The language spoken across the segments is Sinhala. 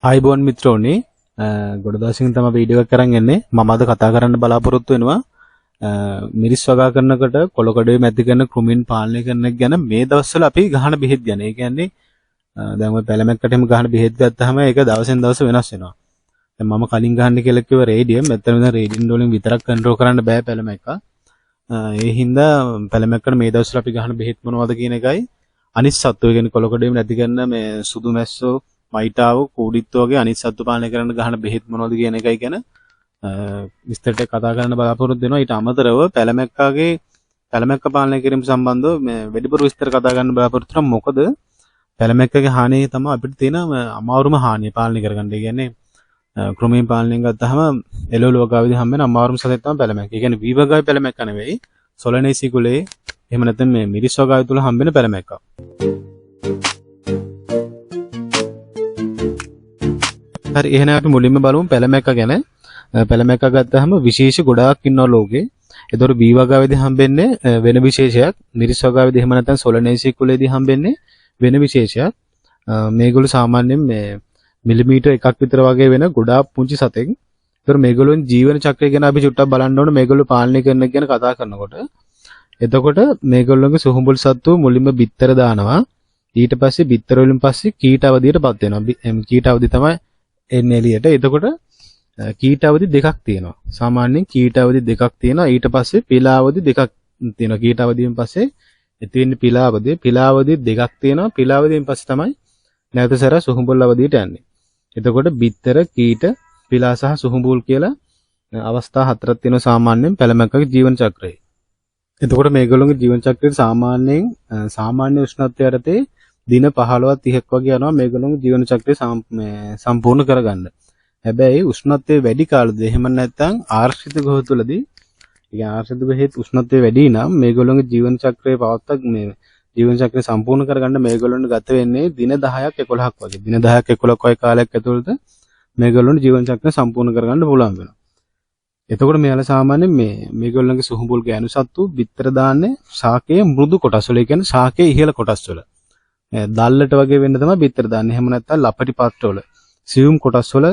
ආයිබෝන් මිත්‍රෝනි, ගොඩ දවසකින් තමයි වීඩියෝ එකක් අරන් එන්නේ. මම අද කතා කරන්න බලාපොරොත්තු වෙනවා මිරිස් වගා කරනකොට කොළ කඩේ මැදි කරන කෘමීන් පාලනය කරන එක ගැන. මේ දවස්වල අපි ගහන බෙහෙත් ගැන. ඒ කියන්නේ දැන් ඔය පැලමැක්කට එහෙම ගහන බෙහෙත් ගත්තාම ඒක දවසෙන් දවස වෙනස් වෙනවා. දැන් මම කලින් ගහන්න කියලා කිව්ව රේඩියම්, ඇත්තටම දැන් රේඩියම් වලින් විතරක් කන්ට්‍රෝල් කරන්න බෑ පැලමැක්ක. ඒ හින්දා පැලමැක්කට මේ දවස්වල අපි ගහන බෙහෙත් මොනවද කියන එකයි, අනිත් සත්තු, ඒ කියන්නේ කොළ කඩේ නැති කරන මේ සුදු මැස්සෝ, මයිටාව, කූඩිත්තෝ වගේ අනිත් සත්තු පාලනය කරන්න ගහන බෙහෙත් මොනවද කියන එකයි ගැන විස්තර ටික කතා කරන්න බලාපොරොත්තු වෙනවා. ඊට අමතරව පැලමැක්ක පාලනය කිරීම සම්බන්ධව මේ වැඩිපුර විස්තර කතා කරන්න බලාපොරොත්තු වෙනවා. මොකද පැලමැක්කගේ හානිය තමයි අපිට තියෙන අමාරුම හානිය පාලනය කරගන්න. ඒ කියන්නේ කෘමීන් පාලනය ගත්තාම එළවලු වගාවේදී හම්බ වෙන අමාරුම සතෙක් තමයි පැලමැක්ක. ඒ කියන්නේ වී වගාවේ පැලමැක්ක නෙවෙයි, සොලනේසි කුලයේ එහෙම නැත්නම් මේ මිරිස් වගාවේ තුල හම්බ වෙන පැලමැක්ක. හරි, එහෙනම් අපි මුලින්ම බලමු පැලමැක්ක ගැන. පැලමැක්ක ගත්තාම විශේෂ ගොඩාක් ඉන්නවා ලෝකේ. ඒතකොට බී වගාවේදී හම්බෙන්නේ වෙන විශේෂයක්, මිරිස් වගාවේදී එහෙම නැත්නම් සොලනේසි කුලයේදී හම්බෙන්නේ වෙන විශේෂයක්. මේගොල්ලෝ සාමාන්‍යයෙන් මේ මිලිමීටර් එකක් විතර වගේ වෙන ගොඩාක් පුංචි සතෙක්. ඒතකොට මේගොල්ලෝන් ජීවන චක්‍රය ගැන අපි චුට්ටක් බලන්න ඕන මේගොල්ලෝ පාලනය කරන එක ගැන කතා කරනකොට. එතකොට මේගොල්ලෝගේ සුහුඹුල් සත්තු මුලින්ම බිත්තර දානවා. ඊට පස්සේ බිත්තර වලින් පස්සේ කීට අවදියටපත් වෙනවා. කීට අවදි තමයි එන්නේ එළියට. එතකොට කීට අවදි දෙකක් තියෙනවා. සාමාන්‍යයෙන් කීට අවදි දෙකක් තියෙනවා. ඊට පස්සේ පිලා අවදි දෙකක් තියෙනවා. කීට අවදියෙන් පස්සේ ඇති වෙන්නේ පිලා අවදිය. පිලා අවදි දෙකක් තියෙනවා. පිලා අවදියෙන් පස්සේ තමයි නැවත සැර සුහුඹුල් අවදියට යන්නේ. එතකොට බිත්තර, කීට, පිලා සහ සුහුඹුල් කියලා අවස්ථා හතරක් තියෙනවා සාමාන්‍යයෙන් පැලමැක්කගේ ජීවන චක්‍රයේ. එතකොට මේගොල්ලෝගේ ජීවන චක්‍රයේ සාමාන්‍යයෙන් සාමාන්‍ය උෂ්ණත්වය යටතේ දින 15ක් 30ක් වගේ යනවා මේගොල්ලෝගේ ජීවන චක්‍රය සම්පූර්ණ කරගන්න. හැබැයි උෂ්ණත්වය වැඩි කාලෙදී එහෙම නැත්නම් ආරක්ෂිත ගෘහ තුලදී, ඒ කියන්නේ ආරක්ෂිත ගෘහයේ උෂ්ණත්වය වැඩි නම් මේගොල්ලෝගේ ජීවන චක්‍රය පවත්වා මේ ජීවන චක්‍රය සම්පූර්ණ කරගන්න මේගොල්ලොන්ට ගත වෙන්නේ දින 10ක් 11ක් වගේ. දින 10ක් 11ක් වගේ කාලයක් ඇතුළත මේගොල්ලොන්ට ජීවන චක්‍රය සම්පූර්ණ කරගන්න පුළුවන් වෙනවා. එතකොට මෙයාලා සාමාන්‍යයෙන් මේගොල්ලන්ගේ සුහුඹුල් ගෑනු සත්තු බිත්තර දාන්නේ ශාකයේ මෘදු කොටස් වල, ඒ කියන්නේ ශාකයේ ඉහළ කොටස් වල. දැල්ලට වගේ වෙන්න තමයි බිත්තර දාන්නේ. එහෙම නැත්නම් ලපටි පත්‍ර වල, සියුම් කොටස් වල,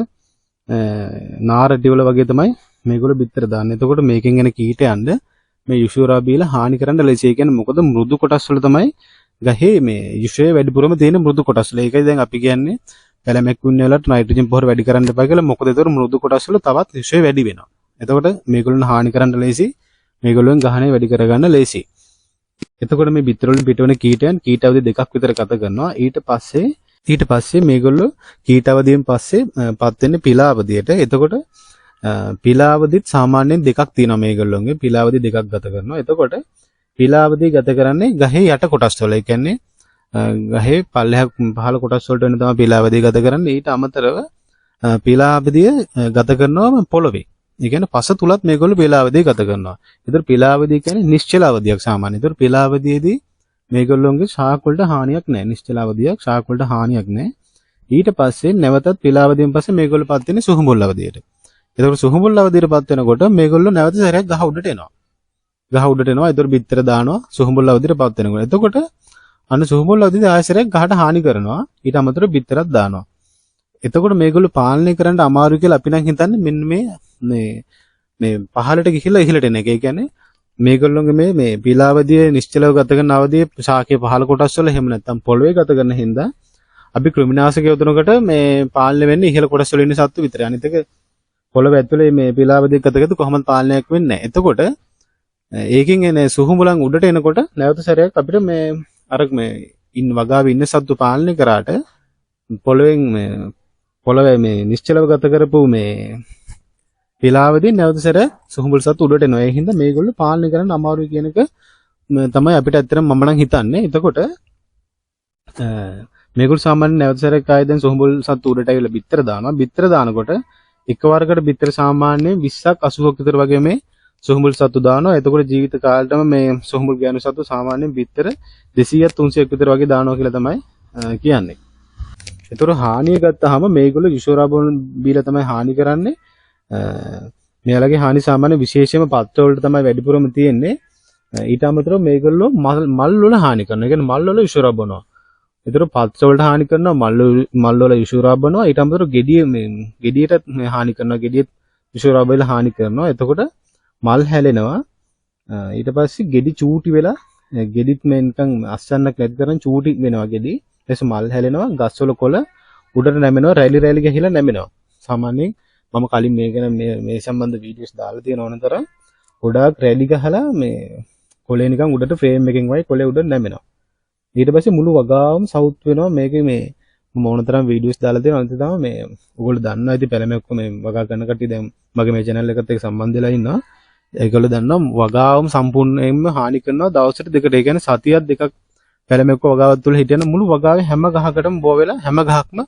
නාරටි වල වගේ තමයි මේගොල්ලෝ බිත්තර දාන්නේ. එතකොට මේකෙන් එන කීටයන්ද මේ යුෂුරා බීලා හානි කරන්න ලේසි. ඒ කියන්නේ මොකද මෘදු කොටස් වල තමයි ගහේ මේ යුෂය වැඩිපුරම තියෙන මෘදු කොටස් වල. ඒකයි දැන් අපි කියන්නේ පැලමැක් වුණ වෙලාවට නයිට්‍රජන් පොහොර වැඩි කරන්න එපා කියලා. මොකද ඒතකොට මෘදු කොටස් වල තවත් යුෂය වැඩි වෙනවා. එතකොට මේගොල්ලන් හානි කරන්න ලේසි. මේගොල්ලන් ගහනේ වැඩි කරගන්න ලේසි. එතකොට මේ බිත්තර වලින් පිටවන කීටයන් කීට අවදි දෙකක් විතර ගත කරනවා. ඊට පස්සේ මේගොල්ලෝ කීට අවදියෙන් පස්සේ පත් වෙන්නේ පිලා අවදියට. එතකොට පිලා අවදිත් සාමාන්‍යයෙන් දෙකක් තියෙනවා මේගොල්ලෝගේ. පිලා අවදි දෙකක් ගත කරනවා. එතකොට පිලා අවදි ගත කරන්නේ ගහේ යට කොටස් වල. ඒ කියන්නේ ගහේ පල්ලෙහා පහළ කොටස් වලට වෙන තමයි පිලා අවදි ගත කරන්නේ. ඊට අමතරව පිලා අවදිය ගත කරනවා පොළවේ. ඒ කියන්නේ පස තුලත් මේගොල්ලෝ පිලා අවදිය ගත කරනවා. ඒතර පිලා අවදිය කියන්නේ නිශ්චල අවදියක් සාමාන්‍යයෙන්. ඒතර පිලා අවදියේදී මේගොල්ලෝගේ ශාක වලට හානියක් නැහැ. නිශ්චල අවදියක් ශාක වලට හානියක් නැහැ. ඊට පස්සේ නැවතත් පිලා අවදියෙන් පස්සේ මේගොල්ලෝ පත් වෙන්නේ සුහුඹුල් අවදියට. ඒතර සුහුඹුල් අවදියට පත් වෙනකොට මේගොල්ලෝ නැවත සැරයක් ගහ උඩට එනවා. ගහ උඩට එනවා. ඒතර බිත්තර දානවා සුහුඹුල් අවදියට පත් වෙනකොට. එතකොට අන්න සුහුඹුල් අවදියේදී ආයෙ සැරයක් ගහට හානි කරනවා. ඊට අමතරව බිත්තරක් දානවා. එතකොට මේගොල්ලෝ පාලනය කරන්න අමාරුයි කියලා අපි නම් හිතන්නේ මෙන්න මේ මේ මේ පහළට ගිහිල්ලා ඉහළට එන එක. ඒ කියන්නේ මේගොල්ලෝගේ මේ මේ පිලාවදියේ නිශ්චලව ගත කරන අවදියේ ශාකයේ පහළ කොටස් වල එහෙම නැත්නම් පොළවේ ගත කරන හින්දා අපි කෘමිනාශක යොදනකොට මේ පාලනය වෙන්නේ ඉහළ කොටස් වල ඉන්න සත්තු විතරයි. අනිත් එක පොළව ඇතුලේ මේ පිලාවදියේ ගත කරද්දී කොහොමද පාලනයක් වෙන්නේ නැහැ. එතකොට ඒකෙන් එන සුහුඹුලන් උඩට එනකොට නැවත සැරයක් අපිට මේ අර මේ ඉන්න වගාවේ ඉන්න සත්තු පාලනය කරාට පොළවෙන් මේ පොළවේ මේ නිශ්චලව ගත කරපු මේ පිලාවදී නැවත සැර සුහුඹුල් සත්තු උඩට එනවා. ඒ හින්දා මේගොල්ලෝ පාලනය කරන්න අමාරුයි කියන එක තමයි අපිට ඇත්තටම මම නම් හිතන්නේ. එතකොට මේගොල්ලෝ සාමාන්‍යයෙන් නැවත සැරයක් ආයෙ දැන් සුහුඹුල් සත්තු උඩට ඇවිල්ලා බිත්තර දානවා. බිත්තර දානකොට එකවරකට බිත්තර සාමාන්‍යයෙන් 20ක් 80ක් විතර වගේ මේ සුහුඹුල් සත්තු දානවා. එතකොට ජීවිත කාලෙටම මේ සුහුඹුල් ගෑනු සත්තු සාමාන්‍යයෙන් බිත්තර 200ක් 300ක් විතර වගේ දානවා කියලා තමයි කියන්නේ. එතකොට හානිය ගත්තාම මේගොල්ලෝ යුෂෝරා බීලා තමයි හානි කරන්නේ. මෙයාලගේ හානි සාමාන්‍ය විශේෂයෙන්ම පත්‍ර වලට තමයි වැඩිපුරම තියෙන්නේ. ඊට අමතරව මේගොල්ලෝ මල් වල හානි කරනවා. ඒ කියන්නේ මල් වල යුෂෝරා බොනවා. ඒතර පත්‍ර වලට හානි කරනවා, මල් වල විෂුරා බනවා. ඊට අමතරව ගෙඩිය මේ ගෙඩියටත් හානි කරනවා, ගෙඩියෙත් විෂුරා බලා හානි කරනවා. එතකොට මල් හැලෙනවා. ඊට පස්සේ ගෙඩි චූටි වෙලා ගෙඩිත් මේ නිකන් අස්සන්නක් නැති තරම් චූටි වෙනවා ගෙඩි. ඊට පස්සේ මල් හැලෙනවා, ගස්වල කොළ උඩට නැමෙනවා, රැලි රැලි ගහිලා නැමෙනවා. සාමාන්‍යයෙන් මම කලින් මේ ගැන මේ සම්බන්ධ වීඩියෝස් දාලා තියෙන ඕන තරම් ගොඩාක් රැලි ගහලා මේ කොළේ නිකන් උඩට ෆ්‍රේම් එකෙන් වගේ කොළේ උඩට නැමෙනවා. ඊට පස්සේ මුළු වගාවම සවුත් වෙනවා. මේකේ මේ මම ඕන තරම් වීඩියෝස් දාලා තියෙනවා. අනිත් තමයි මේ ඔයගොල්ලෝ දන්නවා ඇති පැලමෙක්ක මේ වගා කරන කට්ටිය දැන් මගේ මේ channel එකත් එක්ක සම්බන්ධ වෙලා ඉන්නවා. ඒගොල්ලෝ දන්නවා වගාවම සම්පූර්ණයෙන්ම හානි කරනවා දවසට දෙකට. ඒ කියන්නේ සතියක් දෙකක් පැලමෙක්ක වගාවක් තුල හිටියන මුළු වගාවේ හැම ගහකටම බෝ වෙලා හැම ගහක්ම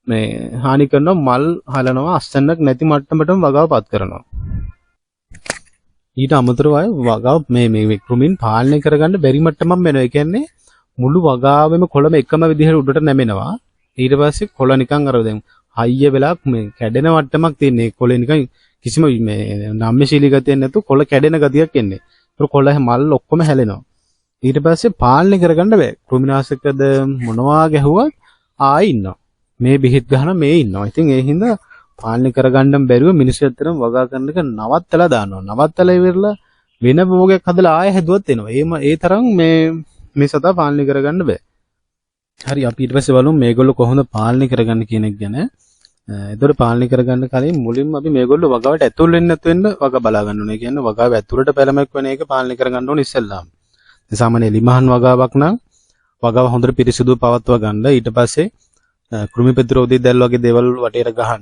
මේ හානි කරනවා, මල් හලනවා, අස්සන්නක් නැති මට්ටමටම වගාව පත් කරනවා. ඊට අමතරව අය වගාව මේ මේ කෘමීන් පාලනය කරගන්න බැරි මට්ටමක් වෙනවා. ඒ කියන්නේ මුළු වගාවෙම කොළම එකම විදිහට උඩට නැමෙනවා. ඊට පස්සේ කොළ නිකන් අර දැන් හයිය වෙලා මේ කැඩෙන මට්ටමක් තියෙන. ඒ කොළේ නිකන් කිසිම මේ නම්‍යශීලී ගතියක් නැතුව කොළ කැඩෙන ගතියක් එන්නේ. ඒක කොළ මල් ඔක්කොම හැලෙනවා. ඊට පස්සේ පාලනය කරගන්න බෑ. කෘමිනාශකද මොනවා ගැහුවත් ආයි ඉන්නවා. මේ බෙහෙත් ගහන මේ ඉන්නවා. ඉතින් ඒ හින්දා පාලනය කරගන්න බැරුව මිනිස්සු ඇත්තටම වගා කරන එක නවත්තලා දානවා. නවත්තලා ඉවරලා වෙන භෝගයක් හදලා ආයෙ හැදුවත් එනවා. ඒ තරම් මේ මේ සතා පාලනය කරගන්න බෑ. හරි, අපි ඊට පස්සේ බලමු මේගොල්ලෝ කොහොමද පාලනය කරගන්න කියන එක ගැන. ඒතකොට පාලනය කරගන්න කලින් මුලින්ම අපි මේගොල්ලෝ වගාවට ඇතුල් වෙන්නේ නැතු වෙන්න වග බලා ගන්න ඕනේ. ඒ කියන්නේ වගාව ඇතුළට පැලමක් වෙන එක පාලනය කරගන්න ඕනේ ඉස්සෙල්ලාම. ඒ සාමාන්‍ය එලිමහන් වගාවක් නම් වගාව හොඳට පිරිසිදුව පවත්වා ගන්න. ඊට පස්සේ කෘමි ප්‍රතිරෝධී දැල් වගේ දේවල් වටේට ගහන්න.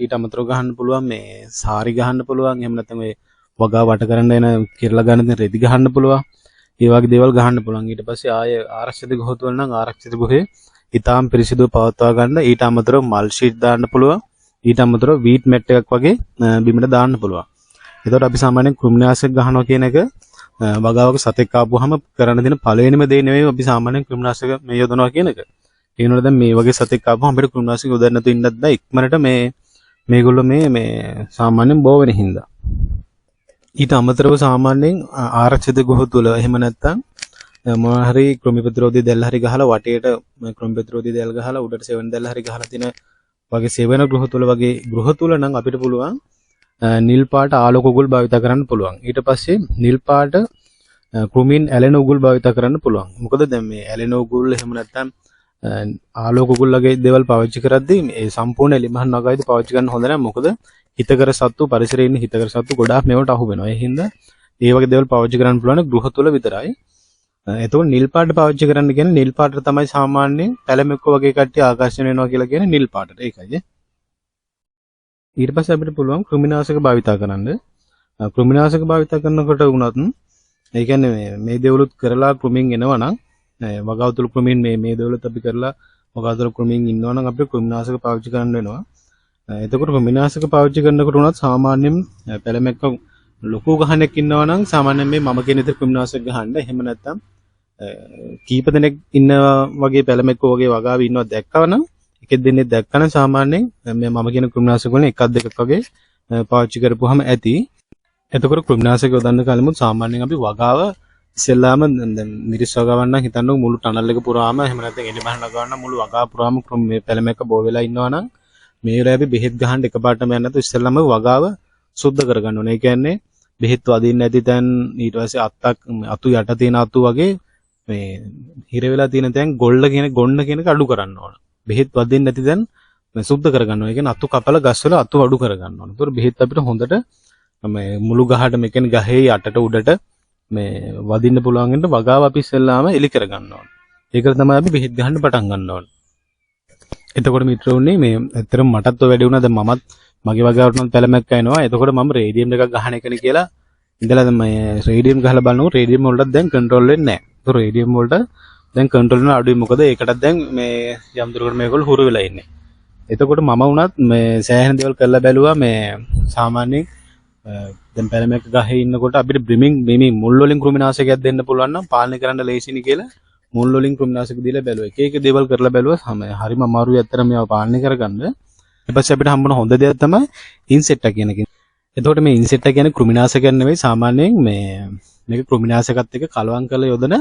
ඊට අමතරව ගහන්න පුළුවන් මේ සාරි ගහන්න පුළුවන්. එහෙම නැත්නම් ඔය වගාව වට කරන්න එන කිරලා ගන්න දෙන රෙදි ගහන්න පුළුවන්. ඒ වගේ දේවල් ගහන්න පුළුවන්. ඊට පස්සේ ආය ආරක්ෂිත ගෘහ තුල නම් ආරක්ෂිත ගෘහේ ඊටාම් පිරිසිදුව පවත්වා ගන්න. ඊට අමතරව මල් ෂීට් දාන්න පුළුවන්. ඊට අමතරව වීට් මැට් එකක් වගේ බිමට දාන්න පුළුවන්. එතකොට අපි සාමාන්‍යයෙන් කෘමිනාශක ගහනවා කියන එක වගාවක සතෙක් ආපුවාම කරන්න දෙන පළවෙනිම දේ නෙවෙයි අපි සාමාන්‍යයෙන් කෘමිනාශක මේ යොදනවා කියන එක. ඒ වුණාට දැන් මේ වගේ සතෙක් ආපුවම අපිට කෘමිනාශක යොදන්න නැතුව ඉන්නත් බෑ. ඉක්මනට මේ මේගොල්ලෝ මේ මේ සාමාන්‍යයෙන් බෝ වෙන හින්දා. ඊට අමතරව සාමාන්‍යයෙන් ආරක්ෂිත ගෘහ තුල එහෙම නැත්නම් මොනවා හරි කෘමි ප්‍රතිරෝධී දැල් හරි ගහලා වටේට කෘමි ප්‍රතිරෝධී දැල් ගහලා උඩට සෙවණ දැල් හරි ගහලා තියෙන වගේ සෙවණ ගෘහ තුල වගේ ගෘහ තුල නම් අපිට පුළුවන් නිල් පාට ආලෝක උගුල් භාවිත කරන්න පුළුවන්. ඊට පස්සේ නිල් පාට කෘමීන් ඇලෙන උගුල් භාවිත කරන්න පුළුවන්. මොකද දැන් මේ ඇලෙන උගුල් එහෙම නැත්නම් ආලෝක උගුල් වගේ දේවල් පාවිච්චි කරද්දී මේ සම්පූර්ණ එලිමහන් වගාවේදී පාවිච්චි කරන්න හොඳ නැහැ. මොකද හිතකර සත්තු පරිසරයේ ඉන්න හිතකර සත්තු ගොඩාක් මේවට අහු වෙනවා. ඒ හින්දා ඒ වගේ දේවල් පාවිච්චි කරන්න පුළුවන් ගෘහ තුල විතරයි. එතකොට නිල් පාට පාවිච්චි කරන්න කියන්නේ නිල් පාටට තමයි සාමාන්‍යයෙන් පැලමෙක්ක වගේ කට්ටිය ආකර්ෂණය වෙනවා කියලා කියන්නේ නිල් පාටට. ඒකයි. ඊට පස්සේ අපිට පුළුවන් කෘමිනාශක භාවිතා කරන්න. කෘමිනාශක භාවිතා කරනකොට වුණත් ඒ කියන්නේ මේ දේවලුත් කරලා කෘමීන් එනවා නම් වගාව තුල කෘමීන් මේ මේ දේවලුත් අපි කරලා වගාව තුල කෘමීන් ඉන්නවා නම් අපිට කෘමිනාශක පාවිච්චි කරන්න වෙනවා. එතකොට කෘමිනාශක පාවිච්චි කරනකොට වුණත් සාමාන්‍යයෙන් පැලමෙක්ක ලොකු ගහණක් ඉන්නවා නම් සාමාන්‍යයෙන් මේ මම කියන විදිහට කෘමිනාශක ගහන්න. එහෙම නැත්නම් කීප දෙනෙක් ඉන්නවා වගේ පැලමෙක්ක වගේ වගාවේ ඉන්නවා දැක්කම නම් එකෙක් දෙන්නෙක් දැක්කම සාමාන්‍යයෙන් මේ මම කියන කෘමිනාශක වලින් එකක් දෙකක් වගේ පාවිච්චි කරපුවාම ඇති. එතකොට කෘමිනාශක යොදන්න කලිමුත් සාමාන්‍යයෙන් අපි වගාව ඉස්සෙල්ලාම දැන් මිරිස් වගාවක් නම් හිතන්නකො මුළු ටනල් එක පුරාම එහෙම නැත්නම් එලිමහන් වගාවක් නම් මුළු වගාව පුරාම මේ පැලමෙක්ක බෝ වෙලා ඉන්නවා නම් මේ වෙලාවේ අපි බෙහෙත් ගහන්න එකපාරටම යන්නේ නැතුව ඉස්සෙල්ලාම වගාව සුද්ධ කරගන්න ඕනේ. ඒ කියන්නේ බෙහෙත් වදින්න නැති තැන් ඊට පස්සේ අත්තක් අතු යට තියෙන අතු වගේ මේ හිර වෙලා තියෙන තැන් ගොල්ල කියන ගොන්න කියන එක අඩු කරන්න ඕන. බෙහෙත් වදින්න නැති තැන් මේ සුද්ධ කරගන්න ඕන. ඒ කියන්නේ අතු කපල ගස්වල අතු අඩු කරගන්න ඕන. ඒතකොට බෙහෙත් අපිට හොඳට මේ මුළු ගහට මේ කියන්නේ ගහේ යටට උඩට මේ වදින්න පුළුවන් වෙන වගාව අපි ඉස්සෙල්ලාම එලි කරගන්න ඕන. ඒකට තමයි අපි බෙහෙත් ගහන්න පටන් ගන්න ඕන. එතකොට මිත්‍රෝනේ මේ ඇත්තටම මටත් ඔය වැඩේ වුණා. දැන් මමත් මගේ වගාවට නම් පැලමක් එනවා. එතකොට මම රේඩියම් එකක් ගහන එකනේ කියලා ඉඳලා දැන් මේ රේඩියම් ගහලා බලනකොට රේඩියම් වලටත් දැන් කන්ට්‍රෝල් වෙන්නේ නැහැ. ඒක රේඩියම් වලට දැන් කන්ට්‍රෝල් වෙන අඩුයි. මොකද ඒකටත් දැන් මේ යම් දුරකට මේගොල්ලෝ හුරු වෙලා ඉන්නේ. එතකොට මම වුණත් මේ සෑහෙන දේවල් කරලා බැලුවා. මේ සාමාන්‍යයෙන් දැන් පැලමක් ගහේ ඉන්නකොට අපිට බ්‍රිමින් මේ මුල් වලින් කෘමිනාශකයක් දෙන්න පුළුවන් නම් පාලනය කරන්න ලේසිනේ කියලා මුල් වලින් කෘමිනාශක දීලා බැලුවා. එක එක දේවල් කරලා බැලුවා. හරිම අමාරුයි ඇත්තටම මේවා පාලනය කරගන්න. ඊට පස්සේ අපිට හම්බුන හොඳ දෙයක් තමයි ඉන්සෙක්ටා කියන එක. එතකොට මේ ඉන්සෙක්ටා කියන්නේ කෘමිනාශකයක් නෙවෙයි, සාමාන්‍යයෙන් මේ මේක කෘමිනාශකත් එක්ක කලවම් කරලා යොදන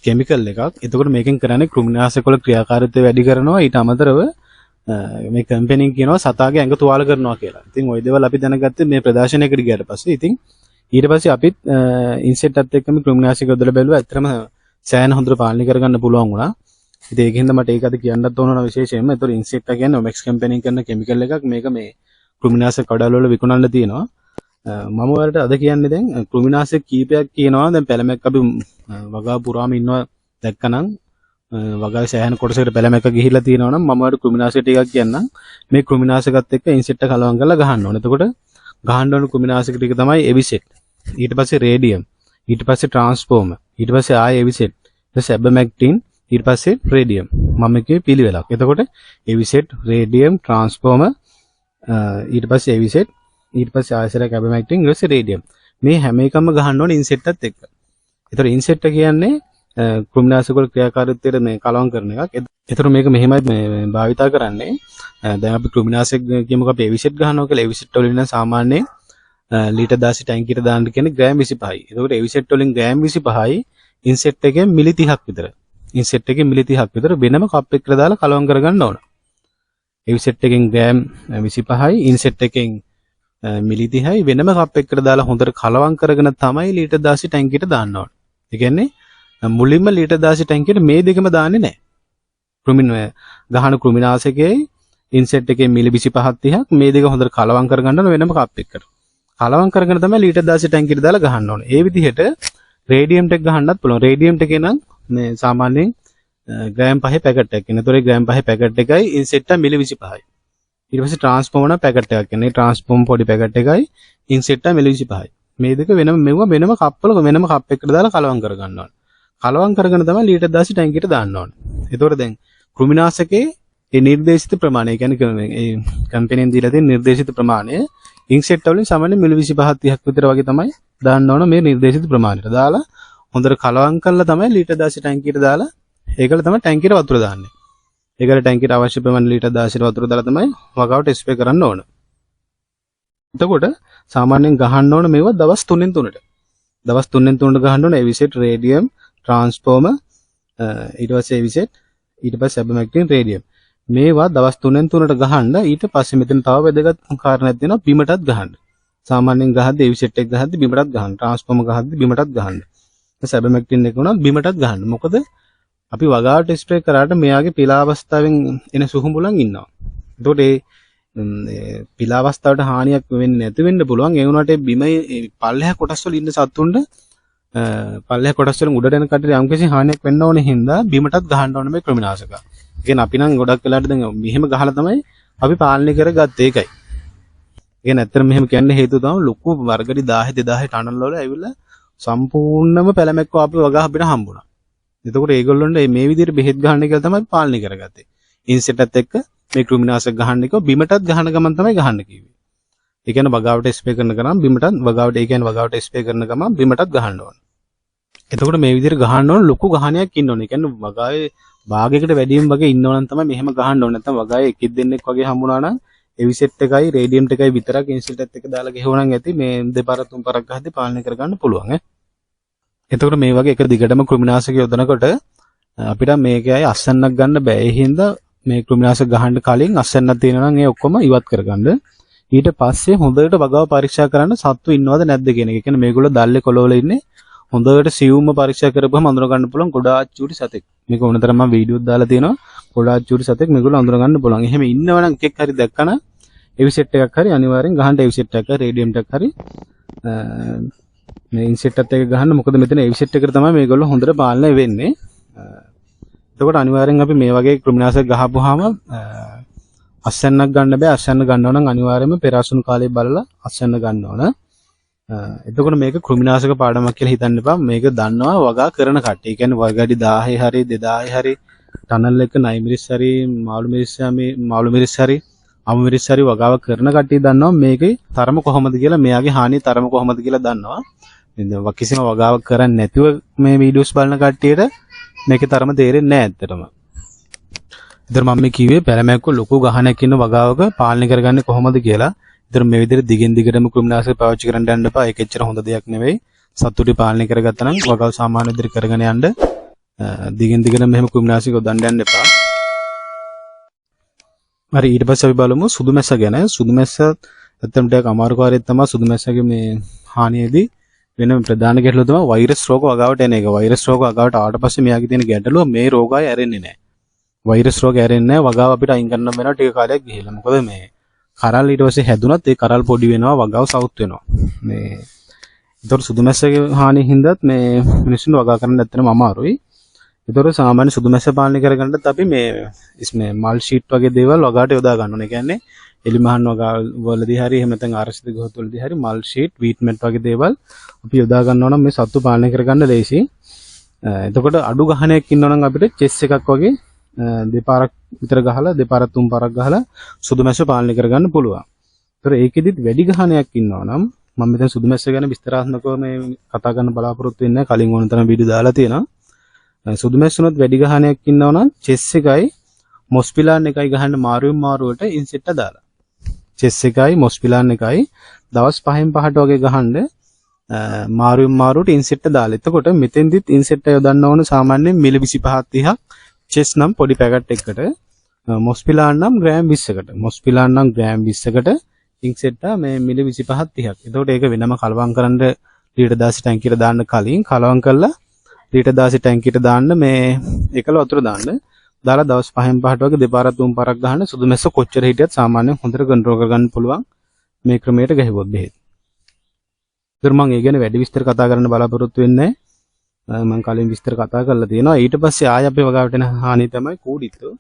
කෙමිකල් එකක්. එතකොට මේකෙන් කරන්නේ කෘමිනාශක වල ක්‍රියාකාරීත්වය වැඩි කරනවා. ඊට අමතරව මේ කම්පැනි කියනවා සතාගේ ඇඟ තුවාල කරනවා කියලා. ඉතින් ওই දේවල් අපි දැනගත්තේ මේ ප්‍රදර්ශනයකට ගියාට පස්සේ. ඉතින් ඊට පස්සේ අපිත් ඉන්සෙක්ට් එක්කම කෘමිනාශක යොදලා බැලුවා. ඇත්තටම සෑහෙන හොඳට පාලනය කරගන්න පුළුවන් වුණා. ඉතින් ඒකෙන්ද මට ඒක අද කියන්නත් ඕන වුණා විශේෂයෙන්ම. ඒතකොට ඉන්සෙක්ට් කියන්නේ ඔමෙක්ස් කම්පැනි කරන කෙමිකල් එකක්. මේක මේ කෘමිනාශක කඩවල වල විකුණන්න තියෙනවා. මම ඔයාලට අද කියන්නේ දැන් කෘමිනාශක කීපයක් කියනවා. දැන් පැලමෙක් අපි වගාව පුරාම ඉන්නවා දැක්කනම් වගාවේ සෑහෙන කොටසකට පැලමෙක් ගිහිල්ලා තියෙනවා නම් මම ඔයාලට කෘමිනාශක ටිකක් කියන්නම්. මේ කෘමිනාශකත් එක්ක ඉන්සෙක්ට් කලවම් කරලා ගහන්න ඕන. එතකොට ගහන්න ඕන කෘමිනාශක ටික තමයි එවිසෙට්, ඊට පස්සේ රේඩියම්, ඊට පස්සේ ට්‍රාන්ස්ෆෝමර්, ඊට පස්සේ ආයෙ එවිසෙට්, ඊට පස්සේ ඇබමැක්ටින්, ඊට පස්සේ රේඩියම්. මම කිව්වේ පිළිවෙලක්. එතකොට එවිසෙට්, රේඩියම්, ට්‍රාන්ස්ෆෝමර්, ඊට පස්සේ එවිසෙට්, ඊට පස්සේ ආයෙසරක් ඇබමැක්ටින්, ඊට පස්සේ රේඩියම්. මේ හැම එකම ගහන්න ඕන ඉන්සෙක්ට්ත් එක්ක. එතකොට ඉන්සෙක්ට් කියන්නේ කෘමිනාශක වල ක්‍රියාකාරීත්වයට මේ කලවම් කරන එකක්. එතකොට මේක මෙහෙමයි මේ භාවිතා කරන්නේ. දැන් අපි කෘමිනාශක කියමුකෝ අපි එවිසෙට් ගහනවා කියලා. එවිසෙට් වලින් නම් සාමාන්‍යයෙන් ලීටර් 16 ටැංකියට දාන්න කියන්නේ ග්‍රෑම් 25යි. එතකොට එවිසෙට් වලින් ග්‍රෑම් 25යි ඉන්සෙක්ට් එකෙන් මිලි 30ක් විතර. ඉන්සෙක්ට් එකෙන් මිලි 30ක් විතර වෙනම කප් එකකට දාලා කලවම් කරගන්න ඕන. එවිසෙට් එකෙන් ග්‍රෑම් 25යි ඉන්සෙක්ට් එකෙන් මිලි 30යි වෙනම කප් එකකට දාලා හොඳට කලවම් කරගෙන තමයි ලීටර් 16 ටැංකියට දාන්න ඕන. ඒ කියන්නේ මුලින්ම ලීටර් 16 ටැංකියට මේ දෙකම දාන්නේ නැහැ. ගහන කෘමිනාශකයේ ඉන්සෙක්ට් එකේ මිලි 25ක් 30ක් මේ දෙක හොඳට කලවම් කරගන්න ඕන වෙනම කප් එකකට. කලවම් කරගෙන තමයි ලීටර් 16 ටැංකියට දාලා ගහන්න ඕන. ඒ විදිහට රේඩියම් ටෙක් ගහන්නත් පුළුවන්. රේඩියම් ටෙක් නම් මේ සාමාන්‍යයෙන් ග්‍රෑම් 5 පැකට් එකක් එන. ඒතොර ඒ ග්‍රෑම් 5 පැකට් එකයි ඉන්සෙක්ට් එක මිලි 25යි. ඊට පස්සේ ට්‍රාන්ස්ෆෝමර් නම් පැකට් එකක් එන. ඒ ට්‍රාන්ස්ෆෝමර් පොඩි පැකට් එකයි ඉන්සෙක්ට් එක මිලි 25යි. මේ දෙක වෙනම මෙව්ව වෙනම කප් වල වෙනම කප් එකකට දාලා කලවම් කරගන්න ඕන. කලවම් කරගෙන තමයි ලීටර් 16 ටැංකියට දාන්න ඕන. ඒතකොට දැන් කෘමිනාශකයේ ඒ නිර්දේශිත ප්‍රමාණය, ඒ කියන්නේ ඒ කම්පැනිෙන් දීලා තියෙන නිර්දේශිත ප්‍රමාණය ඉන්සෙක්ට් වලින් සාමාන්‍ය මිලි 25 30ක් විතර වගේ තමයි දාන්න ඕන මේ නිර්දේශිත ප්‍රමාණයට. දාලා හොඳට කලවම් කරලා තමයි ලීටර් 16 ටැංකියට දාලා ඒකල තමයි ටැංකියට වතුර දාන්නේ. ඒකල ටැංකියට අවශ්‍ය ප්‍රමාණය ලීටර් 16 වතුර දාලා තමයි වගාවට ස්ප්‍රේ කරන්න ඕන. එතකොට සාමාන්‍යයෙන් ගහන්න ඕන මේවා දවස් 3න් 3ට. දවස් 3න් 3ට ගහන්න ඕන එවිසෙට්, රේඩියම්, ට්‍රාන්ස්ෆෝමර්, ඊට පස්සේ එවිසෙට්, ඊට පස්සේ ඇබමැක්ටින්, රේඩියම්. මේවා දවස් 3න් 3ට ගහන්න. ඊට පස්සේ මෙතන තව වැදගත් කාරණයක් තියෙනවා, බිමටත් ගහන්න. සාමාන්‍යයෙන් ගහද්දි එවිසෙට් එක ගහද්දි බිමටත් ගහන්න, ට්‍රාන්ස්ෆෝමර් ගහද්දි බිමටත් ගහන්න, ඊට ඇබමැක්ටින් එක උනත් බිමටත් ගහන්න. මොකද අපි වගාවට ස්ප්‍රේ කරාට මෙයාගේ පිලා අවස්ථාවෙන් එන සුහුඹුලන් ඉන්නවා. එතකොට ඒ පිලා අවස්ථාවට හානියක් වෙන්නේ නැති වෙන්න පුළුවන්. ඒ වුණාට ඒ බිම පල්ලෙහා කොටස් වල ඉන්න සත්තුන්ට පල්ලෙහා කොටස් වලින් උඩට යන කටට යම්කිසි හානියක් වෙන්න ඕනේ හින්දා බිමටත් ගහන්න ඕනේ මේ කෘමිනාශක. ඒ කියන්නේ අපි නම් ගොඩක් වෙලාවට දැන් මෙහෙම ගහලා තමයි අපි පාලනය කරගත්තේ ඒකයි. ඒ කියන්නේ ඇත්තටම මෙහෙම කියන්න හේතුව තමයි ලොකු වර්ගඩි 1000 2000 ටනල් වල ඇවිල්ලා සම්පූර්ණම පැලමෙක්ව අපි වගා අපිට හම්බුණා. එතකොට ඒගොල්ලොන්ට මේ විදිහට බෙහෙත් ගහන්න කියලා තමයි පාලනය කරගත්තේ. ඉන්සෙක්ට්ත් එක්ක මේ කෘමිනාශක ගහන්න කිව්වා, බිමටත් ගහන ගමන් තමයි ගහන්න කිව්වේ. ඒ කියන්නේ වගාවට ස්ප්‍රේ කරන ගමන් බිමටත් වගාවට, ඒ කියන්නේ වගාවට ස්ප්‍රේ කරන ගමන් බිමටත් ගහන්න ඕන. එතකොට මේ විදිහට ගහන්න ඕන ලොකු ගහනයක් ඉන්න ඕන. ඒ කියන්නේ වගාවේ භාගයකට වැඩියෙන් වගේ ඉන්නව නම් තමයි මෙහෙම ගහන්න ඕන. නැත්නම් වගාවේ එකෙක් දෙන්නෙක් වගේ හම්බුණා නම් එවිසෙට් එකයි රේඩියම් එකයි විතරක් ඉන්සෙක්ට් එක දාලා ගහුවා නම් ඇති මේ දෙපාරක් තුන් පාරක් ගහද්දි පාලනය කරගන්න පුළුවන් ඈ. එතකොට මේ වගේ එක දිගටම කෘමිනාශක යොදනකොට අපිට මේකේ අය අස්සන්නක් ගන්න බෑ. ඒ හින්දා මේ කෘමිනාශක ගහන්න කලින් අස්සන්නක් තියෙනවා නම් ඒ ඔක්කොම ඉවත් කරගන්න. ඊට පස්සේ හොඳට වගාව පරීක්ෂා කරන්න සත්තු ඉන්නවද නැද්ද කියන එක. ඒ කියන්නේ මේගොල්ලෝ දැල්ලේ කොළවල ඉන්නේ. හොඳට සියුම්ම පරීක්ෂා කරපුවම අඳුර ගන්න පුළුවන් ගොඩාක් චූටි සතෙක්. මේක ඕනතරම් මම වීඩියෝත් දාලා තියෙනවා. ගොඩාක් චූටි සතෙක් මේගොල්ලෝ අඳුර ගන්න පුළුවන්. එහෙම ඉන්නවනම් එකෙක් හරි දැක්කම එවිසෙට් එකක් හරි අනිවාර්යෙන් ගහන්න. එවිසෙට් එකක් හරි රේඩියම් එකක් හරි මේ ඉන්සෙක්ට් එකත් එක්ක ගහන්න. මොකද මෙතන එවිසෙට් එකට තමයි මේගොල්ලෝ හොඳට පාලනය වෙන්නේ. එතකොට අනිවාර්යෙන් අපි මේ වගේ කෘමිනාශක ගහපුවාම අස්සන්නක් ගන්න බෑ. අස්සන්න ගන්නව නම් අනිවාර්යයෙන්ම පෙර අසුණු කාලේ බලලා අස්සන්න ගන්න ඕන. එතකොට මේක කෘමිනාශක පාඩමක් කියලා හිතන්න එපා. මේක දන්නවා වගා කරන කට්ටිය. ඒ කියන්නේ වගාඩි 1000 හරි 2000 හරි ටනල් එක නයි මිරිස් හරි මාළු මිරිස් හරි අමු මිරිස් හරි වගාව කරන කට්ටිය දන්නවා මේකේ තරම කොහොමද කියලා, මෙයාගේ හානිය තරම කොහොමද කියලා දන්නවා. ඉතින් කිසිම වගාවක් කරන්නේ නැතුව මේ වීඩියෝස් බලන කට්ටියට මේකේ තරම තේරෙන්නේ නැහැ ඇත්තටම. ඉතින් මම මේ කිව්වේ පැලමැක්ක ලොකු ගහනක් ඉන්න වගාවක පාලනය කරගන්නේ කොහොමද කියලා. ඉතින් මේ විදිහට දිගින් දිගටම කෘමිනාශක පාවිච්චි කරන්න යන්න එපා. ඒක එච්චර හොඳ දෙයක් නෙවෙයි. සතුටු පාලනය කරගත්තා නම් වගාව සාමාන්‍ය විදිහට කරගෙන යන්න දිගින් දිගටම මෙහෙම කෘමිනාශක යොදන්න යන්න එපා. හරි, ඊට පස්සේ අපි බලමු සුදු මැස්ස ගැන. සුදු මැස්ස ඇත්තටම ටිකක් අමාරු කාර්යයක් තමයි. සුදු මැස්සගේ මේ හානියේදී වෙන ප්‍රධාන ගැටලුව තමයි වෛරස් රෝග වගාවට එන එක. වෛරස් රෝග වගාවට ආවට පස්සේ මෙයාගේ තියෙන ගැටලුව මේ රෝගය ඇරෙන්නේ නැහැ. වෛරස් රෝග ඇරෙන්නේ නැහැ. වගාව අපිට අයින් කරන්න වෙනවා ටික කාලයක් ගිහිල්ලා. මොකද මේ කරල් ඊට පස්සේ හැදුනත් ඒ කරල් පොඩි වෙනවා, වගාව සවුත් වෙනවා. මේ ඒතකොට සුදු මැස්සගේ හානිය හින්දාත් මේ මිනිස්සුන්ට වගා කරන්න ඇත්තටම අමාරුයි. ඒතකොට සාමාන්‍ය සුදු මැස්ස පාලනය කරගන්නත් අපි මේ මේ මල් ෂීට් වගේ දේවල් වගාට යොදා ගන්න ඕනේ. ඒ කියන්නේ එලිමහන් වගා වලදී හරි එහෙම නැත්නම් ආරක්ෂිත ගෘහ වලදී හරි මල් ෂීට්, වීට් මැට් වගේ දේවල් අපි යොදා ගන්නවා නම් මේ සත්තු පාලනය කරගන්න ලේසි. එතකොට අඩු ගහනයක් ඉන්නවා නම් අපිට චෙස් එකක් වගේ දෙපාරක් විතර ගහලා, දෙපාරක් තුන් පාරක් ගහලා සුදු මැස්ස පාලනය කරගන්න පුළුවන්. ඒතර ඒකෙදිත් වැඩි ගහනයක් ඉන්නවා නම් මම මෙතන සුදු මැස්ස ගැන විස්තරාත්මකව මේ කතා කරන්න බලාපොරොත්තු වෙන්නේ නැහැ. කලින් ඕන තරම් වීඩියෝ දාලා තියෙනවා. සුදු මැස්ස උනත් වැඩි ගහනයක් ඉන්නවා නම් චෙස් එකයි මොස්පිලාන් එකයි ගහන්න මාරුවෙන් මාරුවට ඉන්සෙක්ට් දාලා. චෙස් එකයි මොස්පිලාන් එකයි දවස් 5න් 5ට වගේ ගහන්න මාරුවෙන් මාරුවට ඉන්සෙක්ට් දාලා. එතකොට මෙතෙන්දිත් ඉන්සෙක්ට් යොදන්න ඕන සාමාන්‍යයෙන් මිලි 25 30ක් චෙස් නම් පොඩි පැකට් එකකට, මොස්පිලාන් නම් ග්‍රෑම් 20කට, මොස්පිලාන් නම් ග්‍රෑම් 20කට ඉන්සෙක්ට් මේ මිලි 25 30ක්. එතකොට ඒක වෙනම කලවම් කරන්න ලීටර් 16 ටැංකියට දාන්න කලින් කලවම් කරලා ලීටර් 16 ටැංකියට දාන්න මේ එකල වතුර දාන්න. දාලා දවස් 5න් 5ට වගේ දෙපාරක් තුන් පාරක් ගහන්න සුදු මැස්ස කොච්චර හිටියත් සාමාන්‍යයෙන් හොඳට කන්ට්‍රෝල් කරගන්න පුළුවන් මේ ක්‍රමයට ගැහුවොත් බෙහෙත්. ඒතර මම ඒ ගැන වැඩි විස්තර කතා කරන්න බලාපොරොත්තු වෙන්නේ නැහැ. මම කලින් විස්තර කතා කරලා තියෙනවා. ඊට පස්සේ ආය අපේ වගාවට එන හානිය තමයි කූඩිත්තෝ.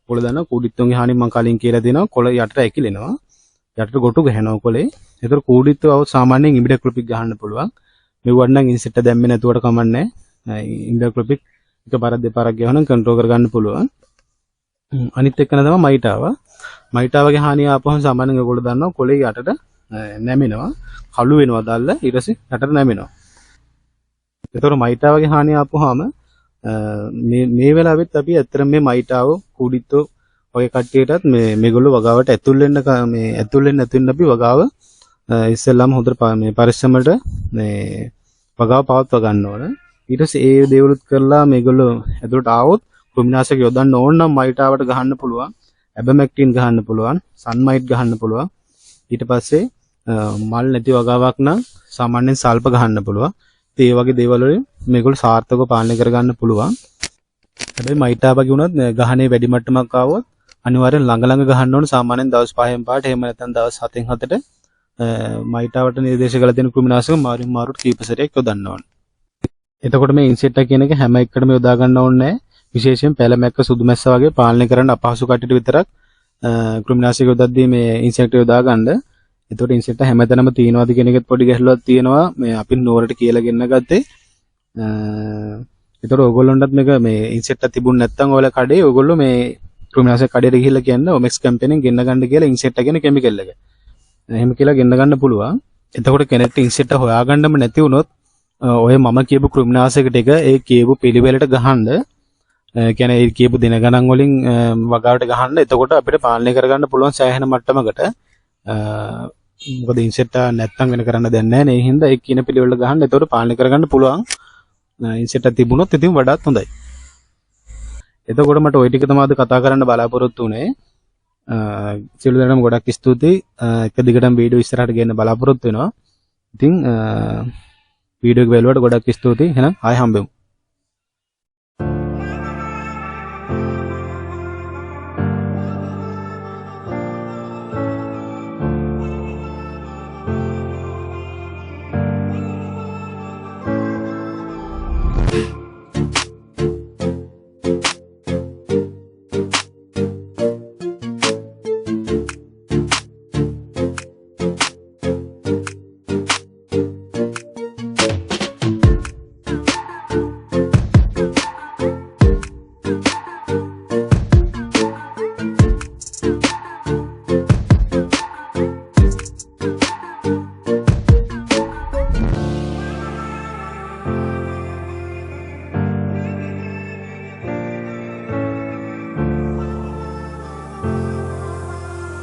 කොළ දන්නවා කූඩිත්තෝන්ගේ හානිය මම කලින් කියලා දෙනවා. කොළ යටට ඇකිලෙනවා. යටට ගොටු ගහනවා කොළේ. ඒතර කූඩිත්තෝ આવොත් සාමාන්‍යයෙන් ඉමිඩැක්ලොපික් ගහන්න පුළුවන්. මෙව්වට නම් ඉන්සෙක්ට් දැම්මේ නැතුවට කමක් නැහැ. ඉමිඩැක්ලොපික් එකපාරක් දෙපාරක් ගහනවා නම් කන්ට්‍රෝල් කරගන්න පුළුවන්. අනිත් එක්කන තමයි මයිටාව. මයිටාවගේ හානිය ආපුවම සාමාන්‍යයෙන් ඔයගොල්ලෝ දන්නවා කොළේ යටට නැමෙනවා. කළු වෙනවා දැල්ල, ඊට පස්සේ යටට නැමෙනවා. ඒතකොට මයිටාවගේ හානිය ආපුවාම මේ මේ වෙලාවෙත් අපි ඇත්තටම මේ මයිටාව කුඩිත්තෝ ඔය කට්ටියටත් මේ මේගොල්ලෝ වගාවට ඇතුල් වෙන්න මේ ඇතුල් වෙන්න නැති වෙන්න අපි වගාව ඉස්සෙල්ලාම හොඳට මේ පරිස්සමට මේ වගාව පවත්වා ගන්න ඕන. ඊට පස්සේ ඒ දේවලුත් කරලා මේගොල්ලෝ ඇතුළට ආවොත් කෘමිනාශක යොදන්න ඕන නම් මයිටාවට ගහන්න පුළුවන්, ඇබමැක්ටින් ගහන්න පුළුවන්, සන්මයිට් ගහන්න පුළුවන්. ඊට පස්සේ මල් නැති වගාවක් නම් සාමාන්‍යයෙන් සල්ප ගහන්න පුළුවන්. ඉතින් ඒ වගේ දේවල් වලින් මේගොල්ලෝ සාර්ථකව පාලනය කරගන්න පුළුවන්. හැබැයි මයිටා වගේ වුණත් ගහනේ වැඩි මට්ටමක් ආවොත් අනිවාර්යෙන් ළඟ ළඟ ගහන්න ඕන. සාමාන්‍යයෙන් දවස් 5න් 5ට එහෙම නැත්නම් දවස් 7න් 7ට මයිටාවට නිර්දේශ කරලා තියෙන කෘමිනාශක මාරුවෙන් මාරුවට කීප සැරයක් යොදන්න ඕන. එතකොට මේ ඉන්සෙක්ට් කියන එක හැම එකටම යොදා ගන්න ඕනේ නැහැ. විශේෂයෙන් පැලමැක්ක සුදු මැස්ස වගේ පාලනය කරන්න අපහසු කට්ටියට විතරක් කෘමිනාශක යොදද්දී මේ ඉන්සෙක්ට් යොදා ගන්න. එතකොට ඉන්සෙක්ට් හැමතැනම තියෙනවද කියන එකත් පොඩි ගැටලුවක් තියෙනවා. මේ අපි නුවරට කියලා ගෙන්න ගත්තේ. එතකොට ඔයගොල්ලන්ටත් මේක මේ ඉන්සෙක්ට් තිබුණ නැත්නම් ඔයාලා කඩේ ඔයගොල්ලෝ මේ කෘමිනාශක කඩේට ගිහිල්ලා කියන්න ඔමෙක්ස් කම්පැනිෙන් ගෙන්න ගන්න කියලා ඉන්සෙක්ට් කියන කෙමිකල් එක. එහෙම කියලා ගෙන්න ගන්න පුළුවන්. එතකොට කෙනෙක්ට ඉන්සෙක්ට් හොයාගන්නම නැති වුණොත් ඔය මම කියපු කෘමිනාශක ටික ඒ කියපු පිළිවෙලට ගහන්න, කියන්නේ ඒ කියපු දින ගණන් වලින් වගාවට ගහන්න. එතකොට අපිට පාලනය කරගන්න පුළුවන් සෑහෙන මට්ටමකට. මොකද ඉන්සෙක්ට් නැත්තම් වෙන කරන්න දෙයක් නැහැ නේ. ඒ හින්දා ඒ කියන පිළිවෙලට ගහන්න. එතකොට පාලනය කරගන්න පුළුවන්. ඉන්සෙක්ට් තිබුණොත් ඉතින් වඩාත් හොඳයි. එතකොට මට ওই ටික තමයි අද කතා කරන්න බලාපොරොත්තු වුණේ. සියලු දෙනාටම ගොඩක් ස්තුතියි. එක දිගටම වීඩියෝ ඉස්සරහට ගේන්න බලාපොරොත්තු වෙනවා. ඉතින් වීඩියෝ එක බැලුවට ගොඩක් ස්තුතියි. එහෙනම් ආයෙ හම්බෙමු.